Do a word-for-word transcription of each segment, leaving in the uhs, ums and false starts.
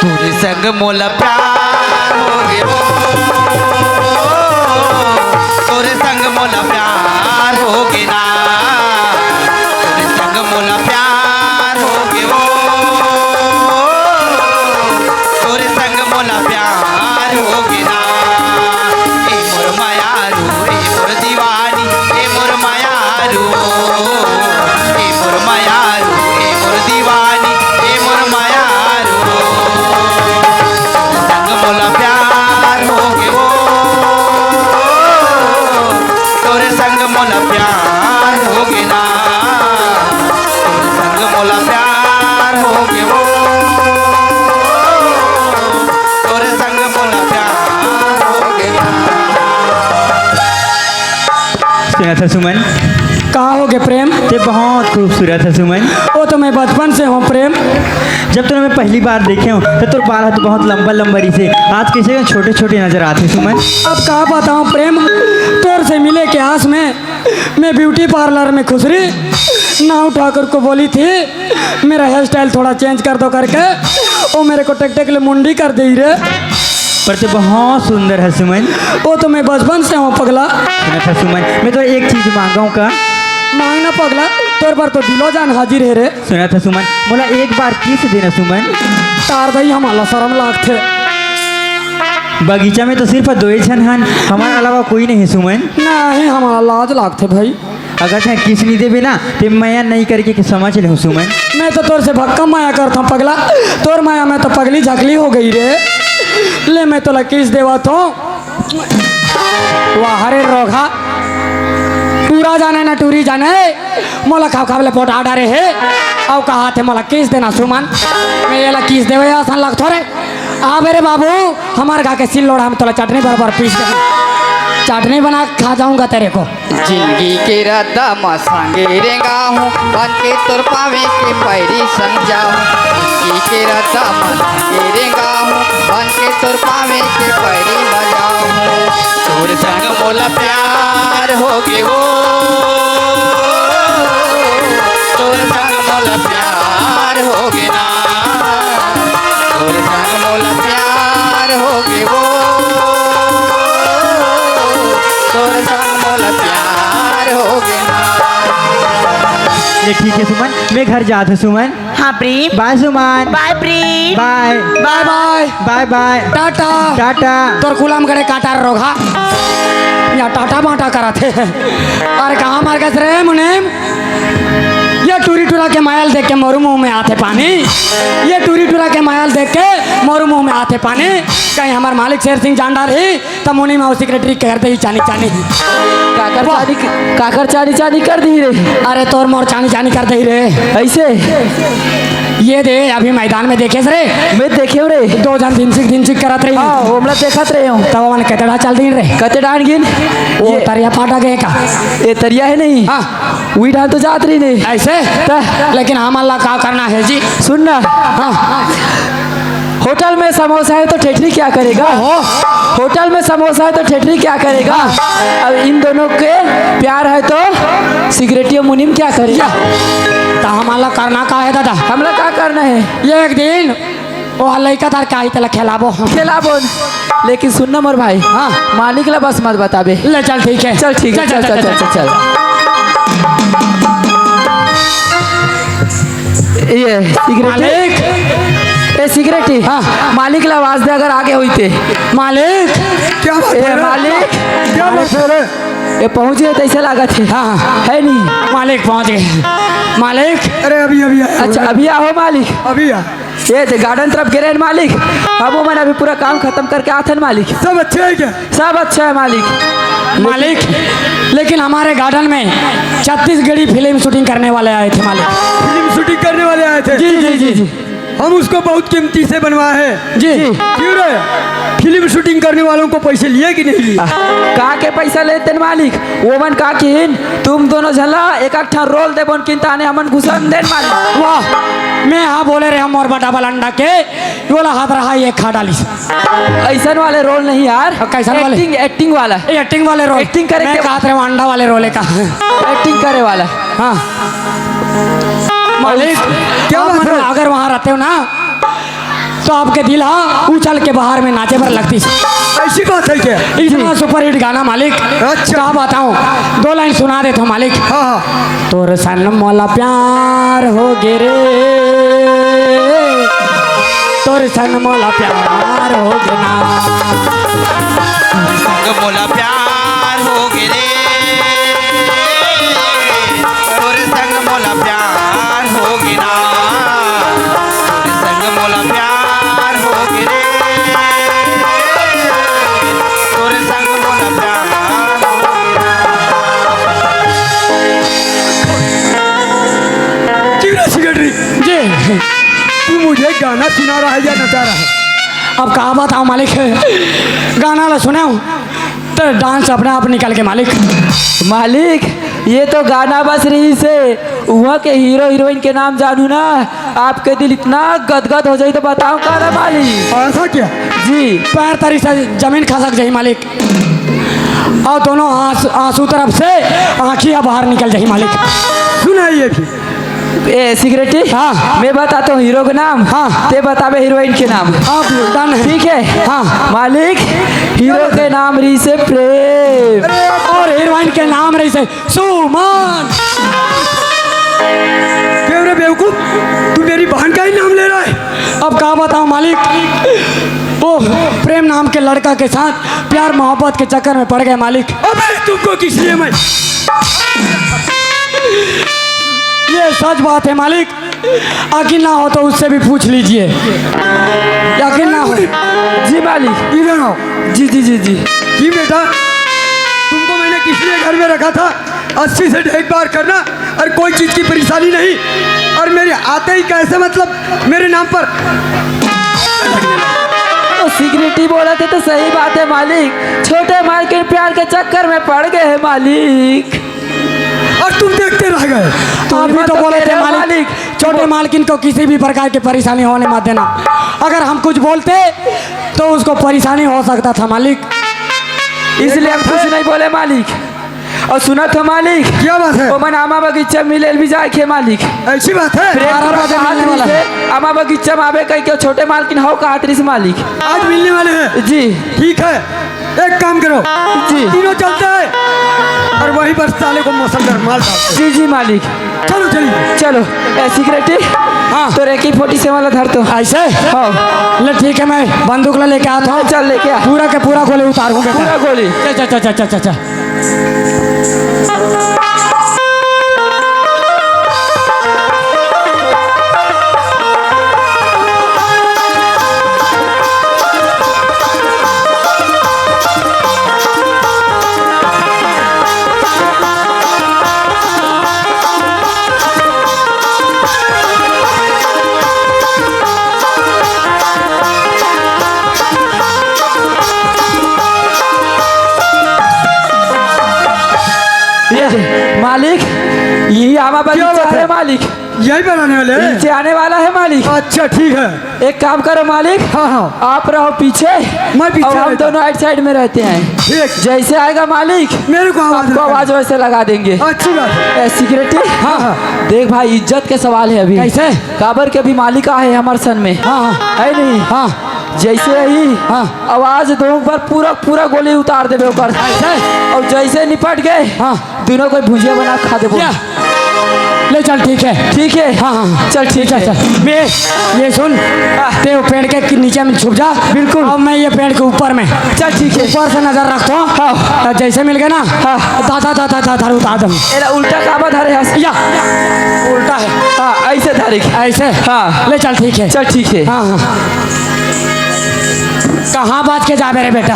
तोरे संग मोला प्यार होगे वो, तोरे संग मोला प्यार होगे ना, तोरे संग मोला प्यार होगे वो, तोरे संग मोला प्यार होगे ना। ए मोर मयारू, ए मोर दीवानी, ए मोर मयारू, ए मोर मयारू, ए मोर दीवानी, ए मोर मयारू। तोरे संग मोला प्यार होगे वो, तोरे संग मोला प्यार होगे ना, तोरे संग मोला प्यार होगे वो, तोरे संग मोला प्यार होगे ना। सुनत हस सुमन? का होगे प्रेम? ते बहुत खूबसूरत हस सुमन। वो तो मैं बचपन से हूँ प्रेम। जब तोला मैं पहली बार देखे हूँ, तो तोर बाल ह तो बहुत लंबा लंबा रहिसे, आज कइसे छोटे छोटे नजर आथे सुमन। अब का बताऊँ प्रेम, तोर से मिले के आस में मैं ब्यूटी पार्लर में खुसरी, नाव ठाकुर को बोली थी, मेरा हेयर स्टाइल थोड़ा चेंज कर दो करके, वो मेरे को टेक टेक ले मुंडी कर देई रे। पर ते बहुत सुंदर हस सुमन। वो तो मैं बचपन से हूँ पगला। सुनत हस सुमन, मैं तो एक चीज मांगहूँ का? मांगना पगला, तोर बर तो दिलो जान हाजिर हे रे। सुनत हस सुमन, मोला एक बार किस देना सुमन। तार दई, हमला सरम लागथे। बगीचा में तो सिर्फ दोई झन हन, हमर अलावा कोई नहीं सुमन। नहीं, हमला लाज लागथे भाई। अगर तैं किस नइ देबे ना, ते मया नइ करके के समझ लेहूँ सुमन। मैं तो तोर से भक्कम मया करथौं पगला, तोर मया में तो पगली झकली हो गई रे। ले मैं तोला किस देवत हौं। वाह रे रोगहा, टूरा जाने ना टूरी जाने, मोला खाब खाब ले पोटा डारे हे। अउ कहाथे मोला किस देना सुमन, मैं एला किस देवे असन लगथों रे। आबे रे बाबू, हमर गा के सिल्लोड़ा में तोला चटनी बराबर पीस के चटनी बना के खा जाऊंगा तेरे को। जिंदगी के रद्दा म संगे रेंगा हूँ, बन के तोर पावे के पैरी संग जाऊँ। जिंदगी के रद्दा म संगे रेंगा हूँ, बन के तोर पावे के पैरी म जाऊँ। तोर संग मोला प्यार होगे वो, तोर संग मोला प्यार होगे ना, तोर संग मोला प्यार होगे वो, तोर संग मोला प्यार होगे ना। ये ठीक है सुमन, मैं घर जात हूँ सुमन। हाँ प्रेम। बाय सुमन। बाय प्रेम। बाय। बाय बाय। बाय बाय। टाटा। टाटा। तोर कुलम गड़े काटा रोगहा। या टाटा बाटा करत हे। अरे कहाँ मर गस रे मुनीम? ये टूरी टूरा के मया ल देख के मोरू मुंह में आथे पानी। ये टूरी टूरा के मया ल देख के मोरू मुंह में आथे पानी। कहीं हमर मालिक शेर सिंह जान डारही, त मुनीम अउ सेक्रेटरी के घर दे ही चानी चानी। काकर वाह। चानी, काकर चानी चानी कर दी रे? अरे तोर मोर चानी चानी कर दे ही रे। ऐसे? ये दे, अभी मैदान में देखेस रे? मैं देखे रे। दो झन धिनचिक धिनचिक करत रही। हाँ, ओमला देखत रहे हूँ। तब ओमन कते डाहन चल दीन रे। कते डाहन गिन? वो ये तरिया पाटा गए का? ये तरिया है नहीं? हाँ। उही डाहन तो जात रही नहीं। ऐसे? त? लेकिन हमन ला का करना है जी? सुन ना। हाँ। होटल में समोसा है तो ठेठरी क्या करेगा? ओहो। होटल में समोसा है तो ठेठरी क्या करेगा? हाँ। अब इन दोनों के प्यार है तो सिगरेटिया मुनीम क्या करेगा? या। त हमन ला करना का है दादा? हमला का करना है? ये एक दिन वो लइका तार का आई तेला खेलाबो हम। खेलाबो न। लेकिन सुन ना मोर भाई। हाँ। मालिक ला बस मत बताबे। ले चल ठीक है। चल ठीक है, चल, चल, चल, चल, चल, चल। ये सिगरेट। मालिक। ए सिगरेट। हाँ। मालिक ला आवाज दे अगर आगे होई ते। मालिक। क्या बात ए है रे? मालिक। क्या बात है रे? ये पहुंच गए तैसे लागत है। हाँ, हाँ। है नहीं? मालिक पहुंच गए। मालिक। अरे अभी, अभी आया। अच्छा, अभी आओ मालिक। अभी आ। ये दे गार्डन तरफ गिरे हैं मालिक। अब वो मन अभी पूरा काम खत्म करके आथन मालिक। सब अच्छा है क्या? सब अच्छा है मालिक। मालिक, लेकिन हमारे गार्डन में छत्तीसगढ़ी फिल्म शूटिंग करने वाले आए थे मालिक। फिल्म शूटिंग करने वाले आए थे? जी, जी, जी, जी। हम उसको बहुत कीमती से बनवाए हैं। जी। क्यों रे? फिल्म शूटिंग करने वालों को पैसे लिए कि नहीं लिए? का के पैसा लेते हैं मालिक? वो मन का किन, तुम दोनों झला एक एक ठा रोल देबो न किन ताने हमन घुसन देन मालिक। वाह, मैं हाँ बोले रे हम और बटा बलंडा के, ये वाला हाथ रहा ये खा डाली। ऐसन वाले रोल नहीं यार। और कैसन वाले? एक्टिंग, एक्टिंग वाला। ए, एक्टिंग वाले रोल। एक्टिंग करे मैं के कहत रहे अंडा वाले रोल है का? एक्टिंग करे वाला। हाँ। मालिक, क्या आप बात मन है? अगर वहाँ रहते हो ना, तो आपके दिल हा उछल के बाहर में नाचे बर लगतिस। ऐसी बात है क्या? इतना सुपरहिट गाना मालिक। अच्छा। का बताऊं, दो लाइन सुना देथंव मालिक। हाँ, हाँ। तोर संग मोला प्यार हो गे रे, तोर संग मोला प्यार हो गे ना। संग मोला प्यार हो गे रे, तोर संग मोला प्यार हो गे ना, तोर संग मोला प्यार हो गे रे, तोर संग मोला प्यार हो गे ना। क्यों रे सेक्रेटरी? जी। तू मुझे गाना सुना रहा है या नचा रहा है? अब का बताऊं मालिक, गाना ला सुनेंव त डांस अपने आप निकल गे मालिक। मालिक, ये तो गाना बस रहिसे, उहाँ के हीरो हीरोइन के नाम जानहूं ना, आपके दिल इतना गदगद हो जाही त बतावंव का ना मालिक। ऐसा क्या? जी। पैर तरी से जमीन खसक जाही मालिक, अउ दोनों आंस-, आंसू तरफ से आंखी ह बाहर निकल जाही मालिक। सुनाइए फिर। ए, सेक्रेटरी, हाँ। मैं बताता हूँ हीरो के नाम, हाँ। तें बताबे हीरोइन के नाम। हाँ, डन है। ठीक है? हाँ। मालिक, हीरो के नाम रहिसे प्रेम। अउ हीरोइन के नाम रहिसे सुमन। क्यों रे बेवकूफ, तू मेरी बहन का ही नाम ले रहा है? अब का बताऊं मालिक, वो प्रेम नाम के लड़का के साथ प्यार मोहब्बत के चक्कर में पड़ गए मालिक। अबे तुमको किस लिए मैं ये सच बात है मालिक, यकीन ना हो तो उससे भी पूछ लीजिए, यकीन ना हो। जी मालिक। इधर आओ। जी, जी, जी, जी। जी बेटा, तुमको मैंने किस लिए घर में रखा था? अच्छी से देखभाल करना और कोई चीज की परेशानी नहीं। और मेरे आते ही कैसे, मतलब, मेरे नाम पर तो सेक्रेटरी बोलथे तो सही बात है मालिक, छोटे मालकिन प्यार के चक्कर में पड़ गए हैं मालिक। और तुम देखते रह गए। आप भी तो बोले थे मालिक, छोटे मालकिन को किसी भी प्रकार की परेशानी होने मत देना। अगर हम कुछ बोलते तो उसको परेशानी हो सकता था मालिक, इसलिए हम कुछ नहीं बोले मालिक। अउ सुनत हो मालिक, क्या बात है? ओमन आमा बगीचा मिले ल भी जाए के मालिक। ऐसी बात है? प्रेम बारह पूरा बजे कहा मिलने वाला है। आमा बगीचा में आबे कहिके छोटे मालकिन हव कहत रहिस मालिक। आज मिलने वाले हैं। जी। ठीक है, एक काम करो। जी। तीनों चलते हैं और वहीं पर साले को मौसम गर्माल डालते हैं। जी, जी मालिक। चलो, चलिए। चलो, ए, सेक्रेटरी, हाँ। तो एके फोर्टी सेवन वाला धर तो। ऐसे? हाँ। ले, ठीक है, मैं बंदूक ला लेके आता हूँ। चल, लेके आ। पूरा के पूरा गोली उतारूँ बेटा। पूरा गोली। चल, चल, चल। ये मालिक, यही आमा बगीचा है मालिक। यही पर आने वाले हैं? नीचे आने वाला है मालिक। अच्छा, ठीक है। एक काम करो मालिक, हाँ, हाँ। आप रहो पीछे, मैं पीछे और हम रहता। दोनों राइट साइड में रहते हैं। ठीक। जैसे आएगा मालिक, मेरे को आवाज आपको लगा। आवाज वैसे लगा देंगे। अच्छी बात है। ए, सेक्रेटरी, हाँ, हाँ। देख भाई, इज्जत के सवाल है अभी। कैसे? काबर के अभी मालिक आहे हमर सन में। हाँ, हाँ। है नहीं? हाँ। जैसे ही हाँ। आवाज दो, एक बार पूरा, पूरा गोली उतार देबे ओकर। ऐसे? और जैसे निपट गए, हाँ। दोनों कोई भुजिया बना खा देबो। या। ले चल, ठीक है। ठीक है? हाँ, हाँ, हाँ। चल, ठीक है। चल। मैं, ये सुन, हाँ। ते वो पेड़ के नीचे में छुप जा। बिल्कुल। और मैं ये पेड़ के ऊपर में। चल, ठीक है। ऊपर से नजर रखता हूँ। हाँ। और जैसे मिल गए ना, हाँ। दादा, दादा, दादा, उतार दूँ। एला उल्टा काबर धरे हस? या। उल्टा है। हाँ, ऐसे धरे। ऐसे? हाँ। ले चल, ठीक है। चल, ठीक है। हाँ, हाँ। कहाँ बाज के जाबे रे बेटा?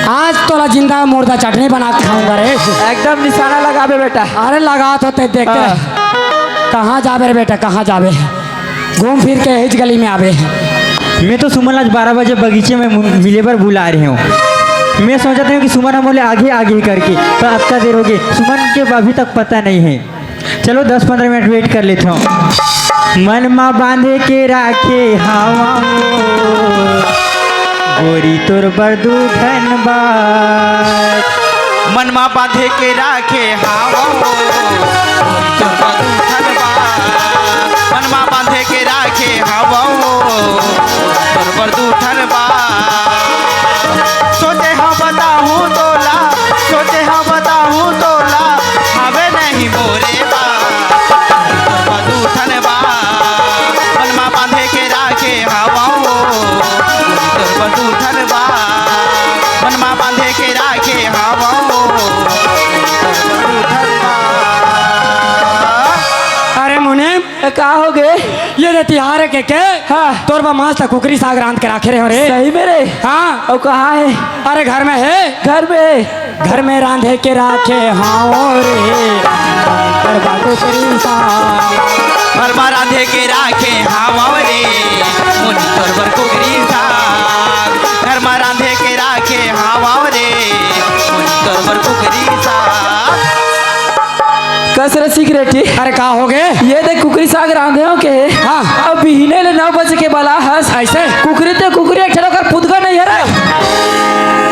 आज तोला जिंदा मुर्दा चटनी बना के खाऊंगा रे। एकदम निशाना लगाबे बेटा। अरे लगा तो ते देखते हाँ। रह। कहाँ जाबे रे बेटा, कहाँ जाबे? घूम फिर के इही गली में आबे। मैं तो सुमन आज बारह बजे बगीचे में मु-, मिले बर बुला रहे हूँ। मैं सोचत हूँ कि सुमन हमले आगे आगे करके, पर अतका देर हो गए, सुमन के अभी तक पता नहीं है। चलो दस पंद्रह मिनट वेट कर लेता हूँ। मन मा बांधे के राखे हावा हो, गोरी तोर बर दू ठन बात। मन मा बांधे के राखे हावा हो, गोरी तोर बर दू ठन बात। मन मा बांधे के राखे हावा हो, बा। सोचे हाँ बताहूँ तोला, सोचे हाँ बताहूँ तोला, हवे नहीं मोरे बा। तोर बर दू ठन बा, मन मा बांधे के राखे हवं ओ। तोर बर दू ठन बा, मन मा बांधे के राखे हवं ओ। तोर बर दू ठन बा। अरे मुनीम, ए, का हो गे? ये दे तिहार के, के? हाँ। तोर बर मस्त कुकरी साग रांध के राखे रहे हो रे। सही में रे? हाँ। अउ कहाँ हे? अरे घर में हे। घर में हे? घर में रांधे के राखे हवं रे। तोर बर कुकरी साग। घर मा रांधे के राखे हवं रे। मुनीम तोर बर कुकरी साग। घर मा रांधे के राखे हवं रे। मुनीम तोर बर कुकरी साग। कस रे सिगरेटी। अरे का हो गे? ये देख कुकरी साग रांधे हवं के। हाँ। अब बिहने ले नौ बजे के बला हस। अइसे? कुकरी ते कुकरी, एक ठन ओकर पुतगा नहीं हरे।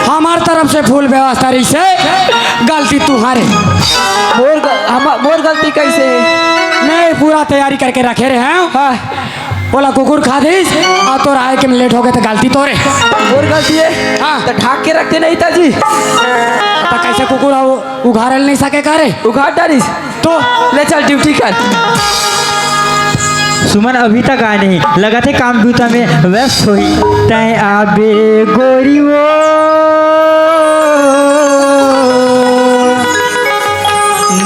हमार तरफ से full व्यवस्था रहिसे, गलती तुहारे। मोर ग-, हम-, मोर गलती कइसे हे? मैं पूरा तैयारी करके रखे रहे हंव। हाँ। ओला कुकुर खा दिस, अउ तोर आए के में late हो गे त गलती तोरे। मोर गलती हे? हाँ। त ढाक के रखते नहीं ता जी। त कइसे कुकुर अउ उघारे ल नहीं सके का रे? उघार डारिस। तो ले चल duty कर। सुमन अभी तक आए नहीं, लगथे काम बूता में व्यस्त होही। तैं आबे गोरी वो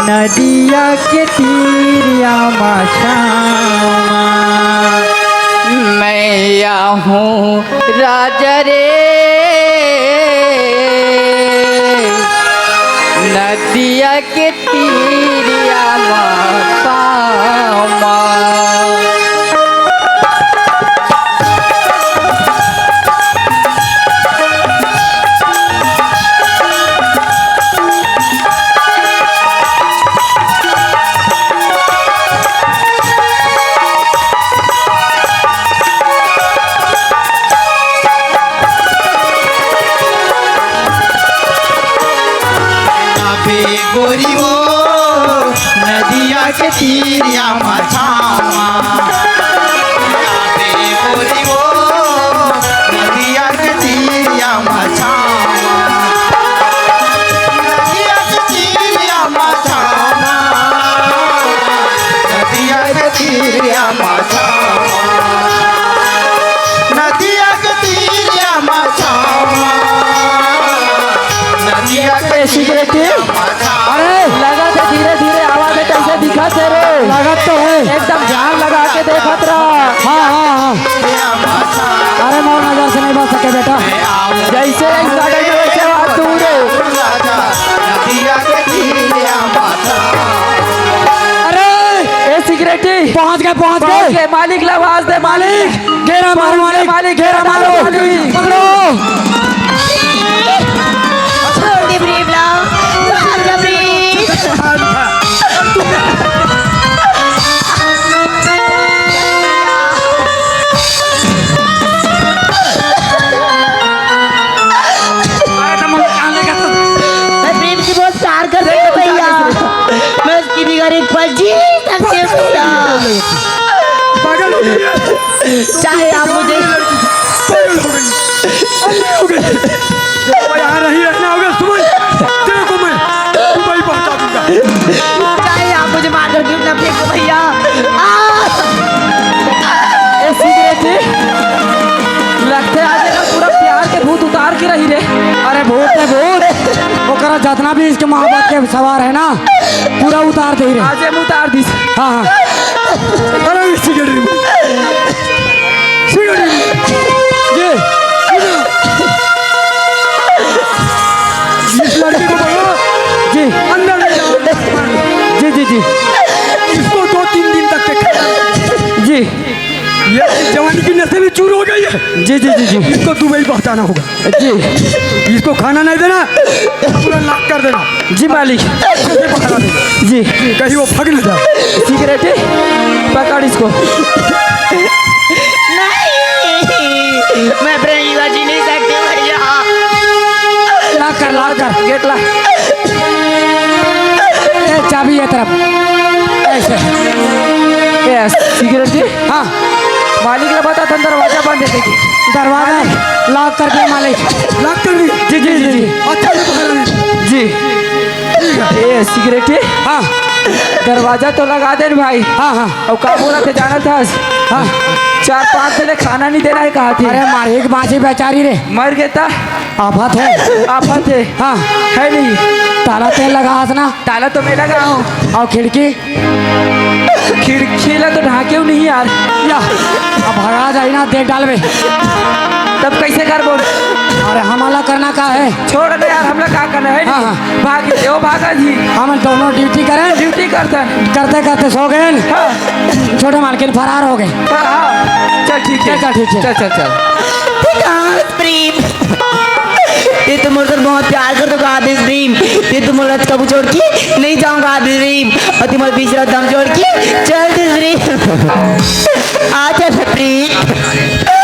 नदिया के तीरिया मा छाँव मा। मैं आहूँ राजा रे, नदिया के तीरिया मा छाँव मा। आबे गोरी वो नदिया के तीरिया मा छाँव मा। आबे गोरी वो नदिया के तीरिया मा छाँव मा। नदिया के तीरिया मा छाँव मा। नदिया के तीरिया मा छाँव मा। नदिया के तीरिया मा छाँव मा। नदिया के ए, सिगरेटी। अरे। लगथे धीरे धीरे आवाज हे, कइसे दिखत हे रे? लगत तो हे। एकदम ध्यान लगा के देखत रह। हाँ, हाँ, हाँ। अरे मोर नजर से नहीं बच सके बेटा। जइसे इस गाड़ी में वइसे आवाज दूर हे। अरे। ए सिगरेटी। पहुंच गए, पहुंच गए। पहुंच गए, मालिक ला आवाज दे, मालिक। घेरा मारो मालिक, मालिक, घेरा मारो। मालिक। पकड़ो। छोड़ दे प्रेम ला, छोड़ दे प्रेम। अरे तो मुझे कहाँ लेकर तू? मैं प्रेम से बहुत प्यार करती हूँ भैया। मैं उसकी भी गरीब पर जी सकती हूँ भैया। पागल हो गई है। चाहे आप मुझे पागल हो गई। अंधी हो गई। देखो, यहाँ नहीं रहना होगा, सुमन। देखो, मैं दुबई पहुंचा दूंगा। चाहे आप मुझे मार दो, ना फेंको भैया। आ! ए, सिगरेटी, लगथे आज एकर पूरा प्यार के भूत उतार के रही रे। अरे भूत हे भूत, ओकरा जतना भी इश्क मोहब्बत के सवार हे ना, पूरा उतार दे रे। आज हम उतार दिस। हाँ, हाँ। अरे सिगरेटी। सिगरेट। ये, इस लड़के को पकड़ो। जी। अंदर ले जाओ। जी, जी, जी। इसको दो तीन दिन तक के खाना। जी। ये जवानी की नसें भी चूर हो गई है। जी, जी, जी, जी। इसको दुबई पहुंचाना होगा। जी। इसको खाना नहीं देना, पूरा लाख कर देना। जी मालिक। अच्छे से पकड़ा दे। जी। कहीं वो भाग न जाए। सिगरेटी पकड़ इसको। नहीं, मैं प्रेमी जी नहीं सकती भैया। लाख कर, लाख कर, गेट ला। ए, चाबी ये तरफ। ऐसे। ए, सिगरेटी? हाँ। मालिक ला बता, तन दरवाजा बंद हे, देखी। दरवाजा लॉक कर दिया मालिक। लॉक कर दी। जी, जी, जी, जी। अच्छा, ये पकड़ा नहीं। जी। ठीक है। ए, सिक्योरिटी। हाँ। दरवाजा तो लगा दे न भाई। हाँ, हाँ। अउ का बोलत हे जानत हस? हाँ। चार पाँच दिन ले खाना नहीं देना हे कहा थी। अरे मारे एक बाजी बेचारी रे। मर गे ता। आफत हे। आफत हे। हाँ। हे नहीं। ताला तेल लगा हस ना। ताला तो मैं लगा हूँ। अउ खिड़की? खिड़की ला तो ढाकेव नहीं यार। या, अब भगा जाई ना, देख डालबे। तब कैसे करबो? अरे हमला करना का हे? छोड़ दे यार, हमला का करना हे? हाँ, हाँ। भाग दे, ओ भागा जी। हम दोनों ड्यूटी करें। ड्यूटी करते हैं। करते करते सो गए। हाँ। छोटे मालकिन फरार हो गए। हाँ, हाँ। चल ठीक है। चल, चल, ठीक है। चल, चल, चल। प्रेम, ते तो मोर से बहुत प्यार करथस का दे प्रेम। ते तो मोला कभू छोड़ के नहीं जाहूं का दे प्रेम। अउ ते मोर बीच रात दम छोड़ के चल दे प्रेम। आ चल प्रेम।